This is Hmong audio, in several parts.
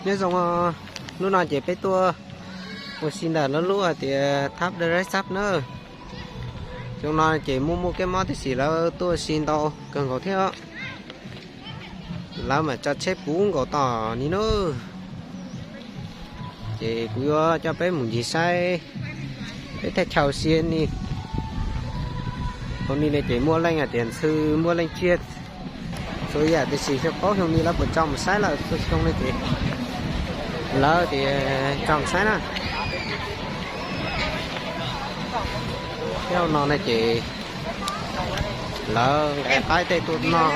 Nyob zoo, hnub no ces peb tuaj ua si ntawm lub lub hais tias Thab Dai Reb Xab na. Xyoo no ces muaj muaj kab mob tib si, lawv tuaj ua si ntau kawg nkaus thiab. Lawv mam tso tsheb puv nkaus tom ni na. Ces kuv yuav coj peb mus ncig saib peb thaj chaw ua si ni. Hauv ni ne ces muaj leej hais tias ntxhw, muaj leej tsiaj txhua yam, tiam sis xyov paub xyoo ni lawv puas tso mus saib lawm. Xyoo no ces lawv tias tso mus saib na. Thiab no ne ces lawv nqa qaib tej tuaj noj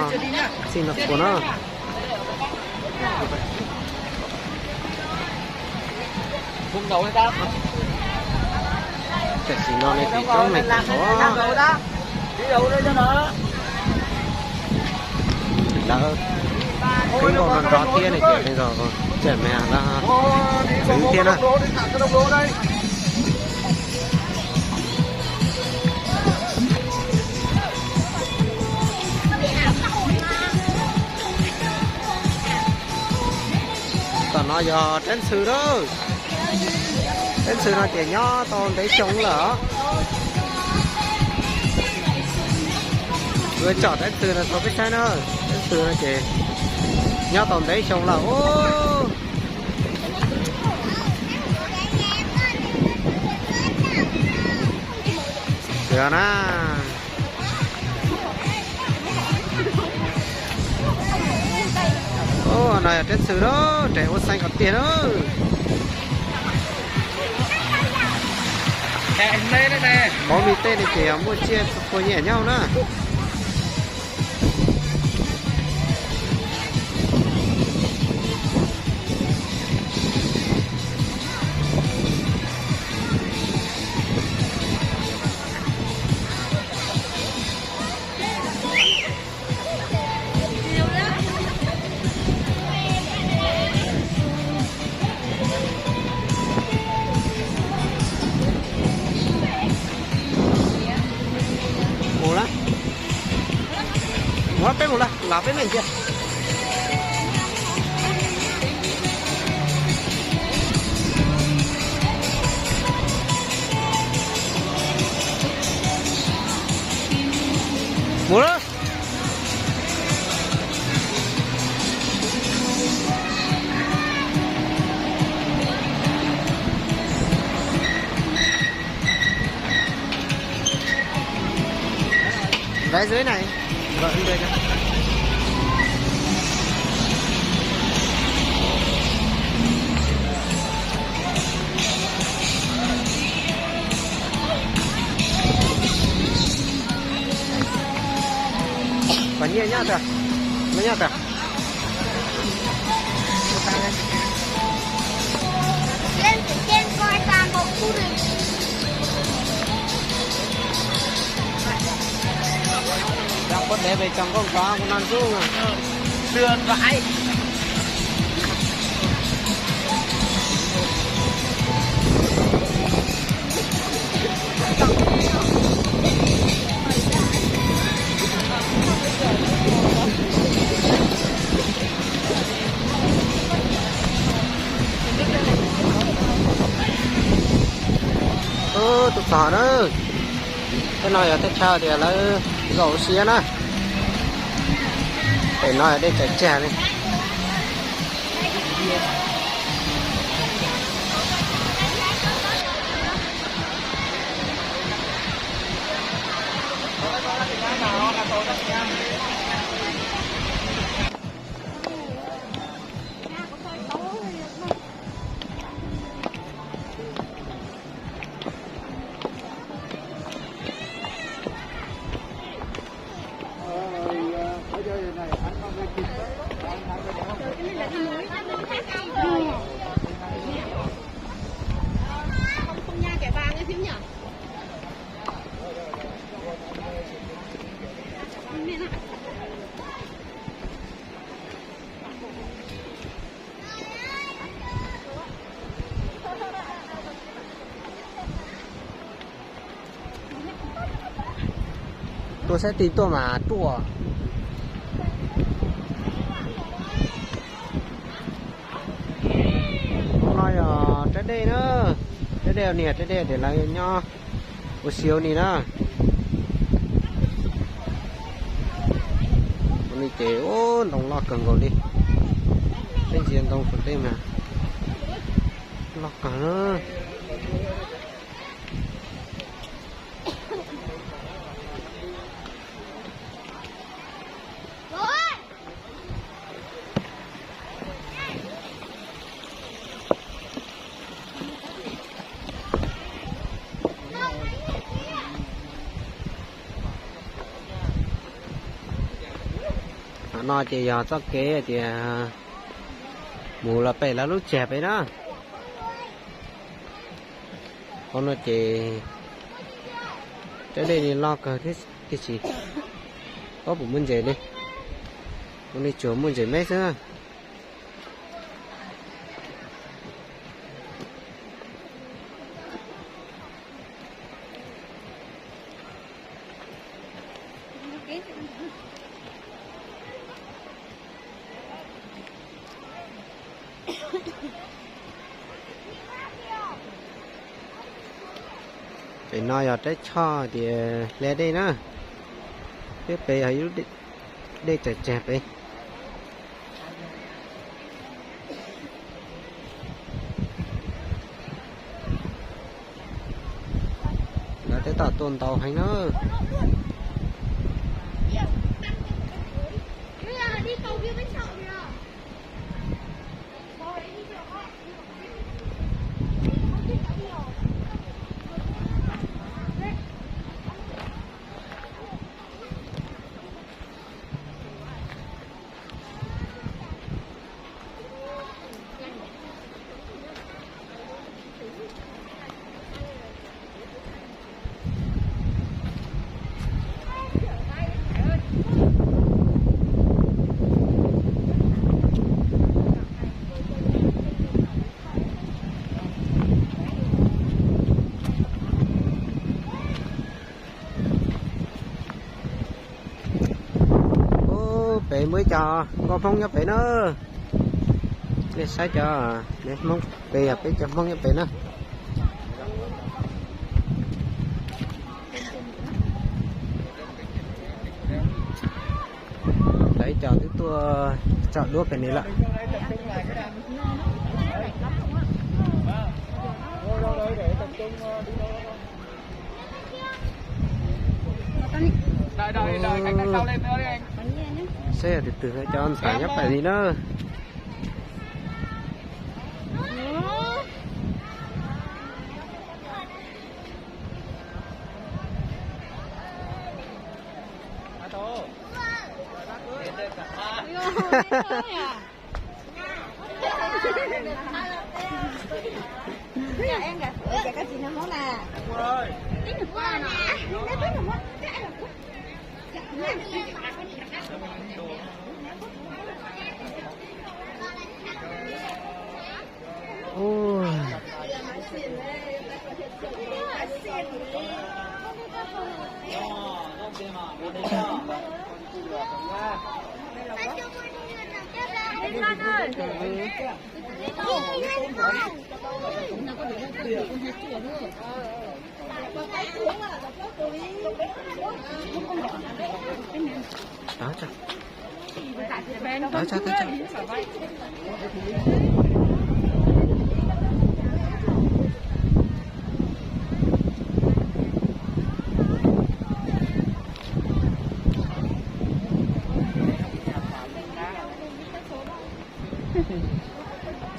txhij noj txhua na. Tam sim no ne ces coob neeg kawg nkaus. Lawv peb nkaus no nrov thiab ne ces tseem me ntxhw thiab na. Tom no yog rab ntxhw lawm. Rab ntxhw no ces nyob tau ntev xyoo lawm. Yuav tsom rab ntxhw no rau peb saib na. Rab ntxhw no ces nyob tau ntev xyoo lawm. Yog na. No yog rab ntxhw na, res ua xeeb koj tiag na. Qhov me tej ne ces yog muaj tsiaj txhua yam nyob na. Mus lawm. Mus peb mus lawm, los peb me ntsia. Mus lawm. Right dưới này. Rồi, đi đây cho. Còn nhiều nhá, kìa. Nó nhá, kìa. Lên từ trên coi toàn bộ khu rừng. Đang có thể về chồng con có con non suốt mà. Đưa cái. Tus txog na. Tej no yog thaj chaw tias lawv zaum ua si na. Pem no yog dej tsaws tsag li. Tuaj saib ti tuaj mas ruaj. Dej niag, dej dej ces lawv nyob ua si ua ni na. Ua ni ces ntoo loj kawg nkaus li. Peb ntsia ntoo tom tej mas loj kawg na. Qhov no ces yog txoj kev tias mus los pem lawv lub tsag pem na. Qhov no ces cov dej li loj kawg tiam sis paub puas muaj ntses li. Ua li tsuas muaj ntses me xwb. Pem no yog teb choj tias hle dej na. Peb pem yog ib lub dej tsawg tsag pem. Lawv tab tom tuaj ntau heev na. Ub, pem muaj ib co nkauj Hmoob nyob pem na. Nej saib cov Hmoob pem, peb cov Hmoob nyob pem na. Lawv ib co twb tuaj tsom duab pem no lawm. Saib yog tus twg cov ntxhais nyob pem li na.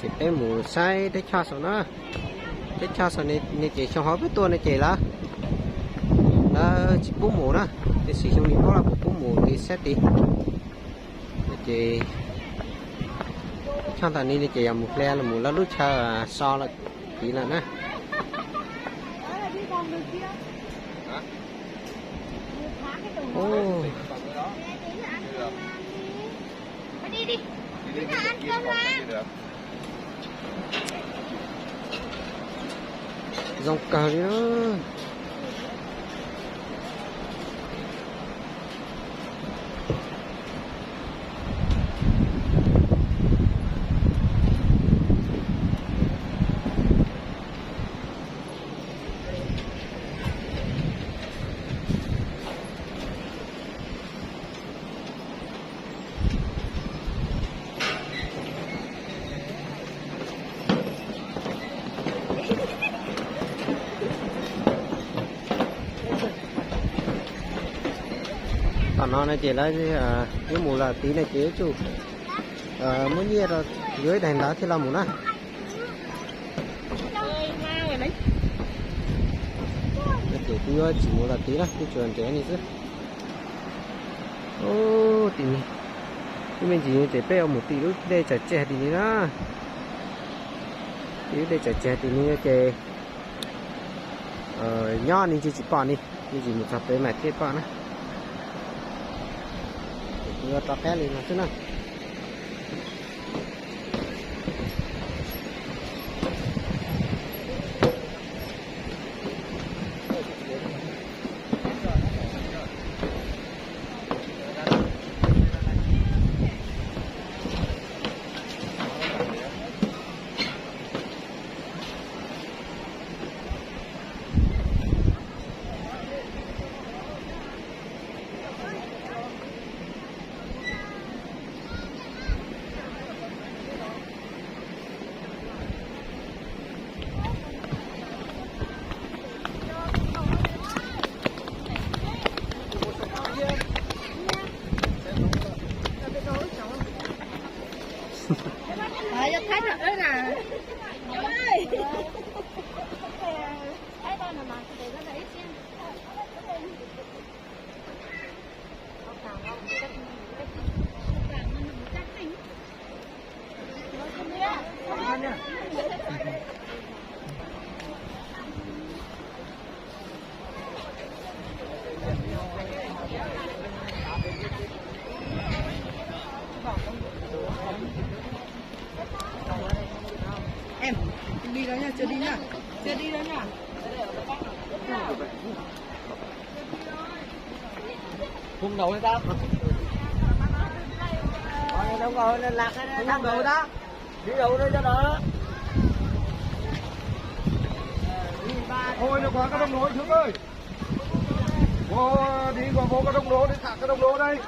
Ces peb mus saib teb chaws saum na. Teb chaws saum no ces xyoo hauv peb tuaj no ces lawv, lawv tsis pub mus na. Tiam sis xyoo no paub lawv puas pub mus ces saib tid. Ces teb chaws ntawm no ces yog mus hle los mus lawv lub chaw so lawm tid lawm na. Zoo kawg li na. Qhov no no ces lawv yuav mus lawm tid no ces yuav tsum muab nyiaj rau, yuav ib daim ntawv thiaj los mus na. Ces kuv yuav tsis mus lawm tid na, kuv tsuas nres li xwb. Tim no, lub me ntsis ces peb yuav mus tim lub dej tsawm tseg tim li na. Tim lub dej tsawm tseg tim li ces nyob ni tsis tsis pom ni, me ntsis mus txog pem mas thiaj pom na. Kuv yuav rov qab li no xwb na. Em, đi rồi nha, chưa đi nha. Chưa đi đâu nha. Không đâu hết ta. Không đâu hết ta. Đi đâu đây cho nó. Thôi nó qua cái đồng lối trước ơi. Qua đi qua vô cái đồng lối đi, thả cái đồng lối đây.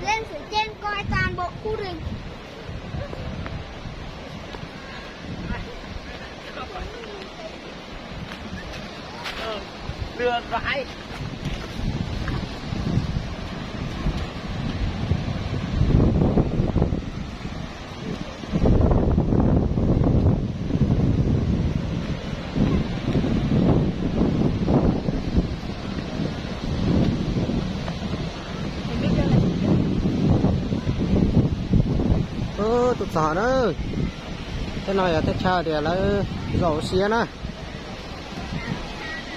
Lên Suối Chén coi toàn bộ khu rừng. Lừa vãi. Txog na, tej no yog thaj chaw tias lawv zaum ua si na.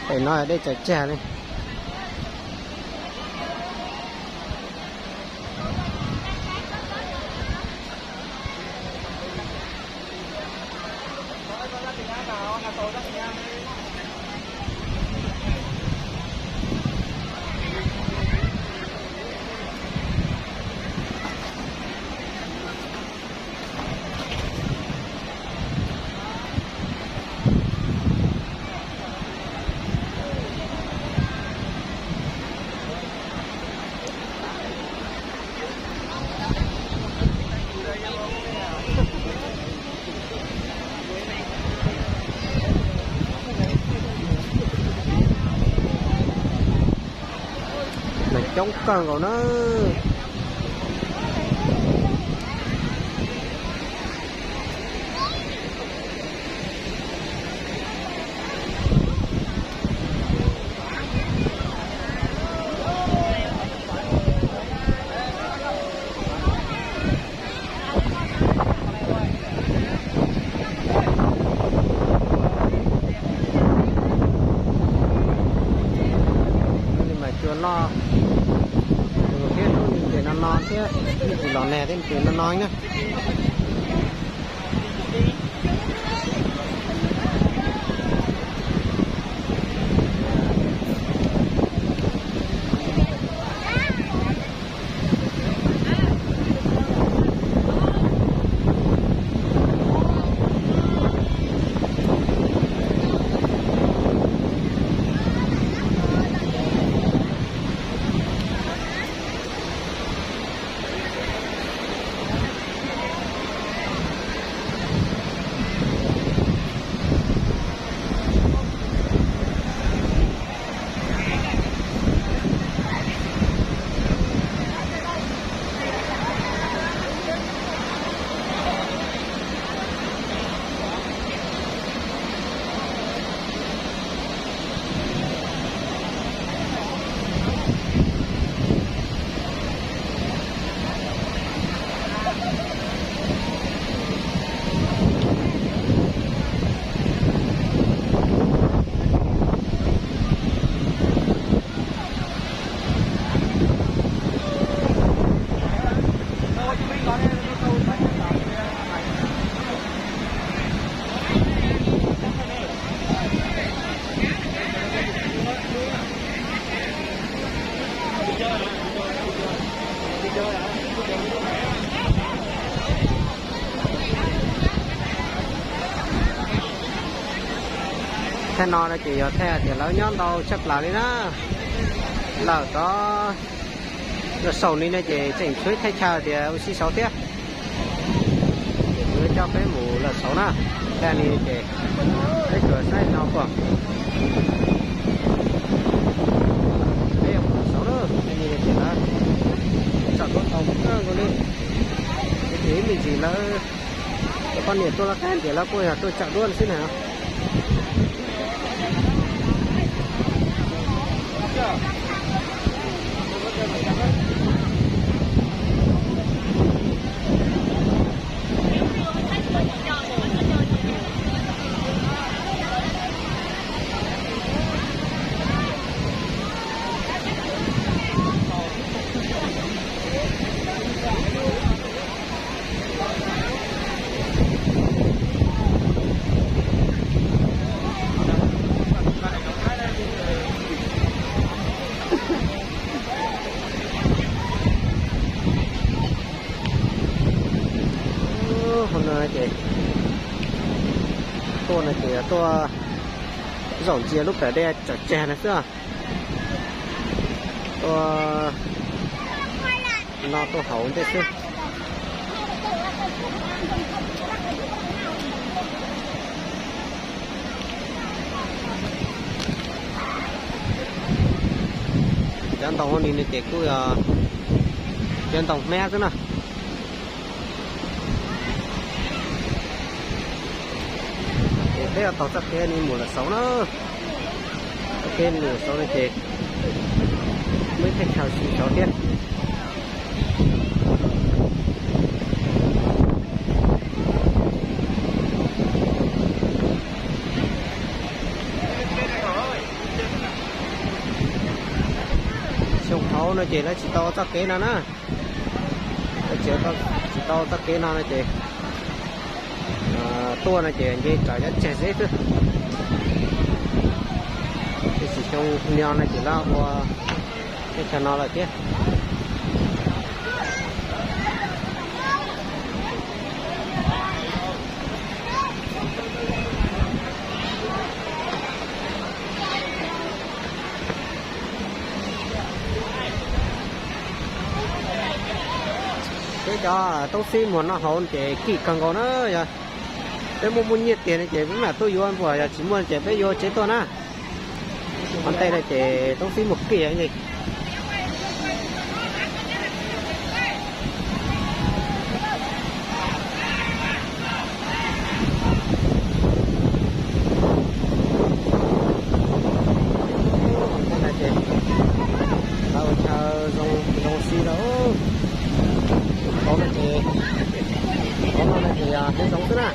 Pem no dej tsaws tsag li. Neeg coob kawg nkaus na. Mas cua noj, thiab lub nws ces no no thiab, nws tsis los nag thiab nws ces no no na. Thaj no no ces yog thaj tias lawv nyob ntau tshaj plaws li na. Lawm tod Lawv saum li no ces tseem tshuav thaj chaw tias ua si saud thiab. Ces kuv yuav coj peb mus lawm saud na. Thaj li ces peb tsuas saib no puas. Peb yuav mus lawm saud na, thaj li ces lawv tsam duab ntau kawg nkaus li. Ces ib me ntsis lawv cov poj niam tuaj lawv qab ces lawv kuj yog tuaj tsam duab xwb na. Hauv no ces tuaj no ces tuaj zaum ntsia lub pas dej tsaws tsag no xwb. Tuaj no tuaj hauv ntej xwb. Cov ntoo no ces kuj yog cov ntoo hmab xwb na. Ces peb yuav taug txoj kev no mus lawm saud na. Txoj kev mus lawm saud no ces muaj ib thaj chaw ua si saud thiab. No ces lawv tsis tau txoj kev no na. Lawv tsis tau txoj kev no no ces tuaj no ces nce raws cov tseg xwb. Tiam sis xyoo no ces lawv ua teb chaws no lawm thiab. Peb cov toob xib muag noj haus ces kim kawg nkaus na. Yog peb muaj muaj nyiaj tiag no ces peb mam tuaj yuav npuas, yog tsis muaj ces peb yuav tsev tuaj na. Qhov ntej no ces toob xib muag kim heev li. Ntawm no ces lawv ua chaw zoo zoo si lawm. Qhov no ces, qhov no ces yog peb zoov xwb na.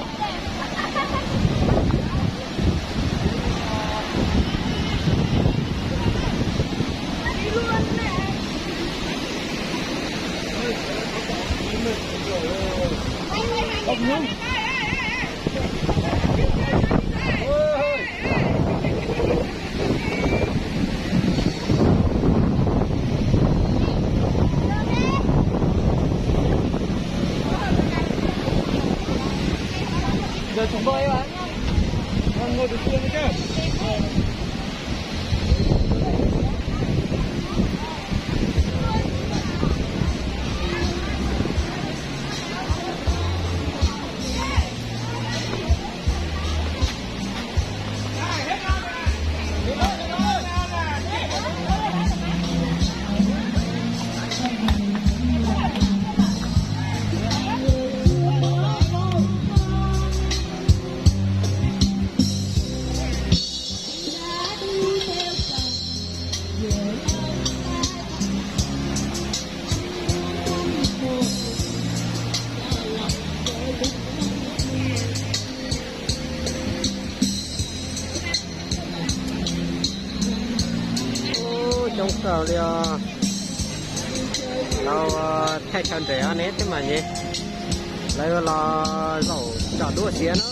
Coob kawg li os. Lawv thaij chaw nres ne thiab mas ne, lawv los zaum tsom duab xiav na.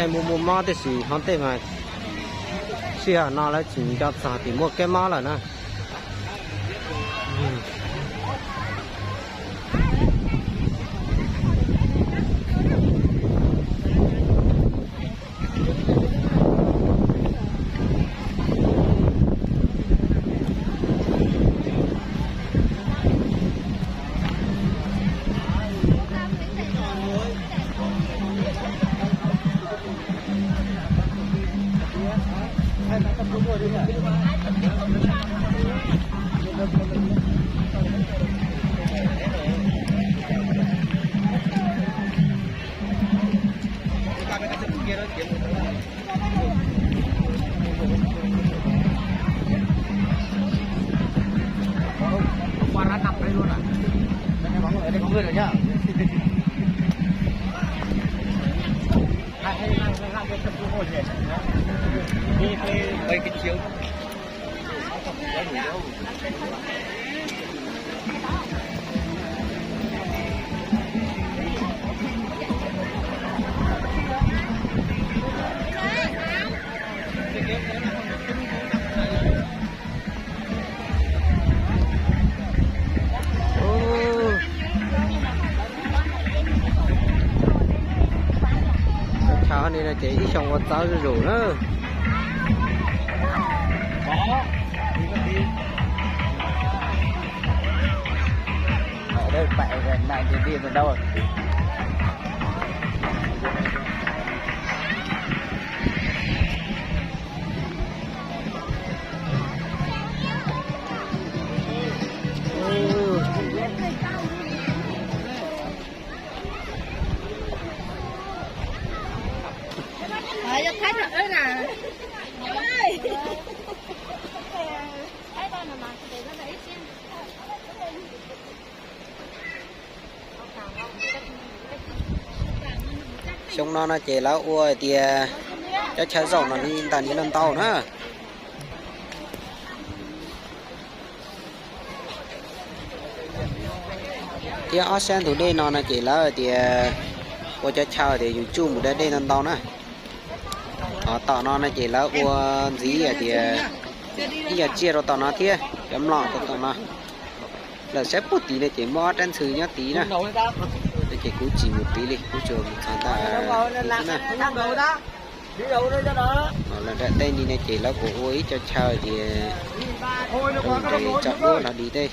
Tej muaj muaj mob tiam sis hov tej mas sij hawm no lawv tsis nco txog tias muaj kev mob lawm na. Chaw no ces ib xyoo ua txawv zuj zus na. Xyoo no no ces lawv ua tias cov chaw zaum no li ntawm no ntau na. Thiab ob sab ntug dej no no ces lawv tias ua cov chaw tias yus tsuj mus da dej ntau ntau na. Ho tom no no ces lawv ua ntxiv hais tias ib yam tsiaj rau tom no thiab cov mlom rau tom no. Lawm sab puag tid no ces muaj ob rab ntxhw nyob tid na. No ces kuv tsis mus tid li, kuv tsuas mus txog ntawm xwb na. Lawm nram tej li no ces lawv kuj ua ib co chaw tias rau nres tso duab los dim tej.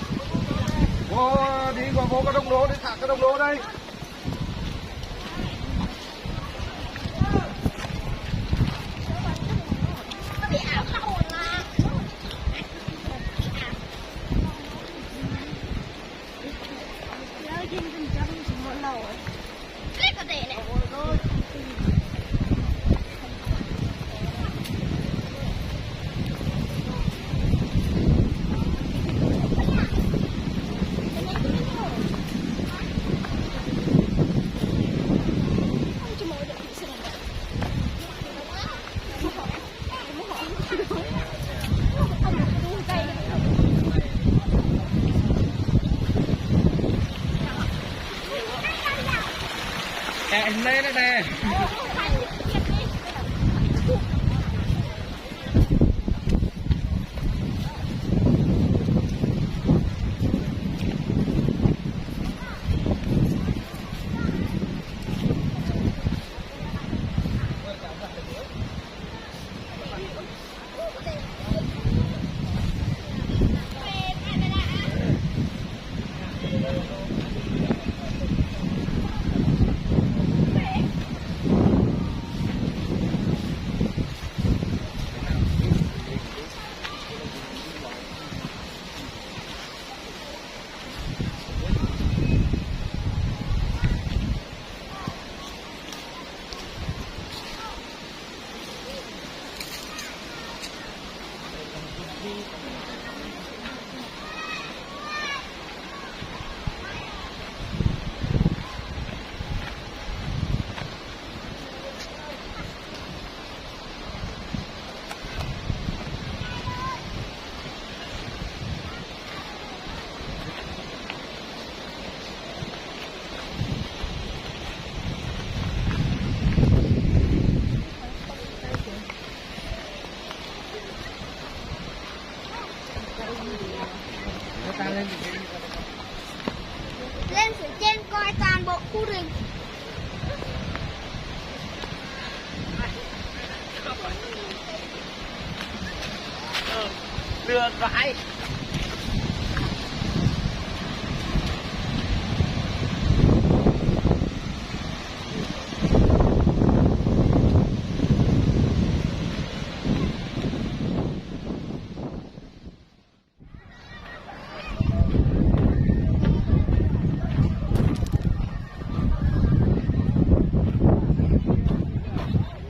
Lên sự trên coi toàn bộ khu rừng. Lừa vãi.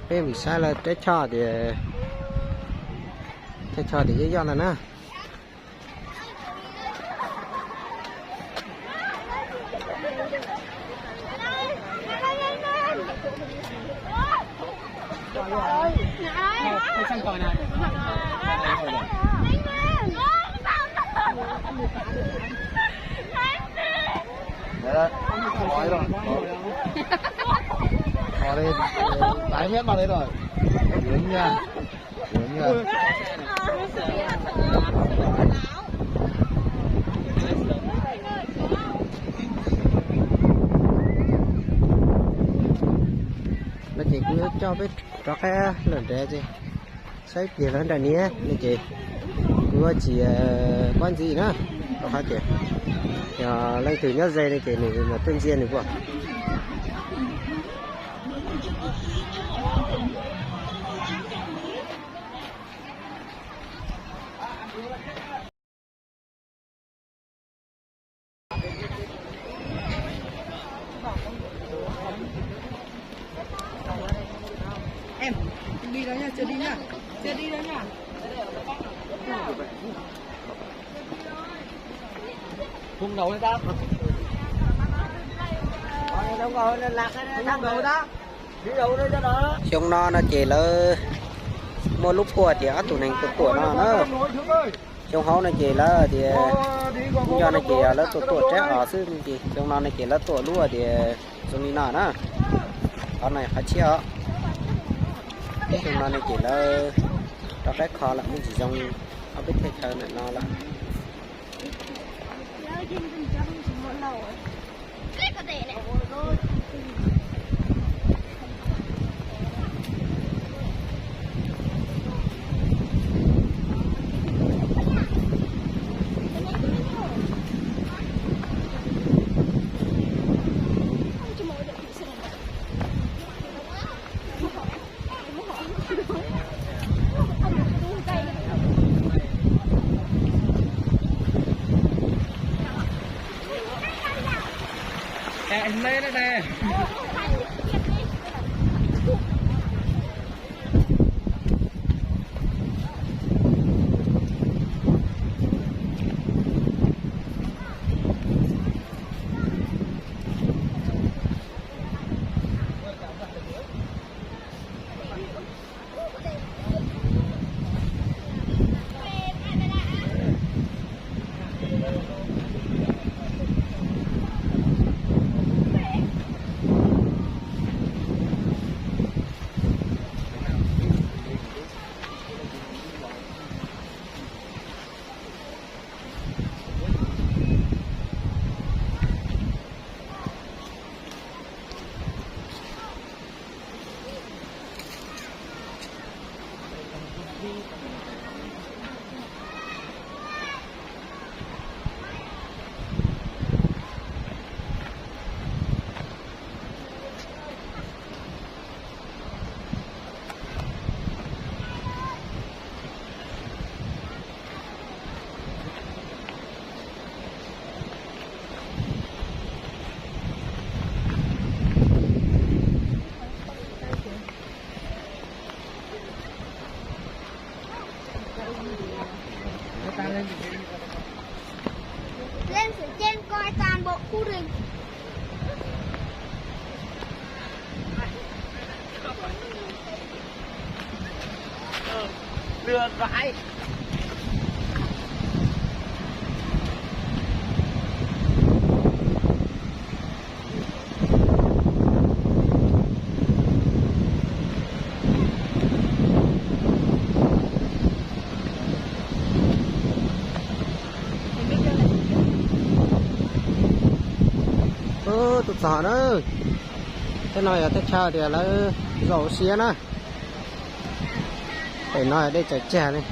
Peb mus saib lawv teb choj tias, teb choj tias yoj yoj ntag na. Đấy, đấy. Có đây, tái mét vào đấy rồi. Đúng nha. Đúng nha. No ces kuv yuav coj peb rov qab lawm nrad ces saib pliag lawv nram niam no ces kuv yuav tsis quab ntxiv na, rau qhov tias yog leej twg nyob ze no ces nws mas tuaj ntsia nws puas. Em, đi đó nha, chưa đi nha. Chưa đi đâu nha. Hôm đầu đấy ta. Hôm đầu đó. Đi đâu đấy đó. Xyoo no no ces lawv muaj lub puaj tias ob tug neeg tuaj tuaj no na. Xyoo hauv no ces lawv tias, nco no ces lawv tuaj tuaj rab os xwb no ces xyoo no no ces lawv tuaj lub tias zoo li no na. Qhov no qhov tshiab os. Xyoo no no ces lawv rov qab kho lawm, muaj tsis zoo ob peb teb chaws ntawm no lawm. Lên sự trên coi toàn bộ khu rừng. Lừa vãi. Tuaj txog na. Tej no yog tej chaw tias lawv zaum siab na. Pem no dej tsaws tsag li.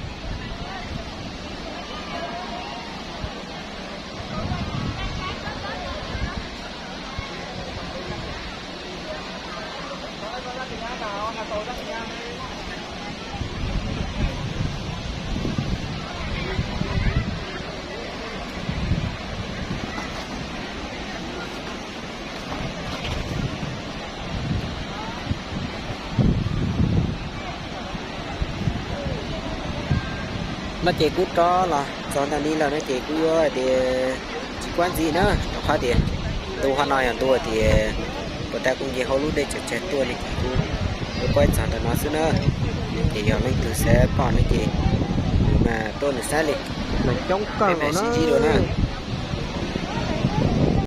No ces kuv rov los txog ntawm no lawm no ces kuv yuav hais tias tsis kuab ntxiv na, rau qhov tias ntu hov no yog ntu tias puas tas kuv nce hauv lub dej tsaws tsag tuaj li ces kuv yuav kuab txog ntawm no xwb na. Ces yog leej twg xav pom no ces mas tuaj nws saib li. Coob kawg, peb mam sib ntsib dua na.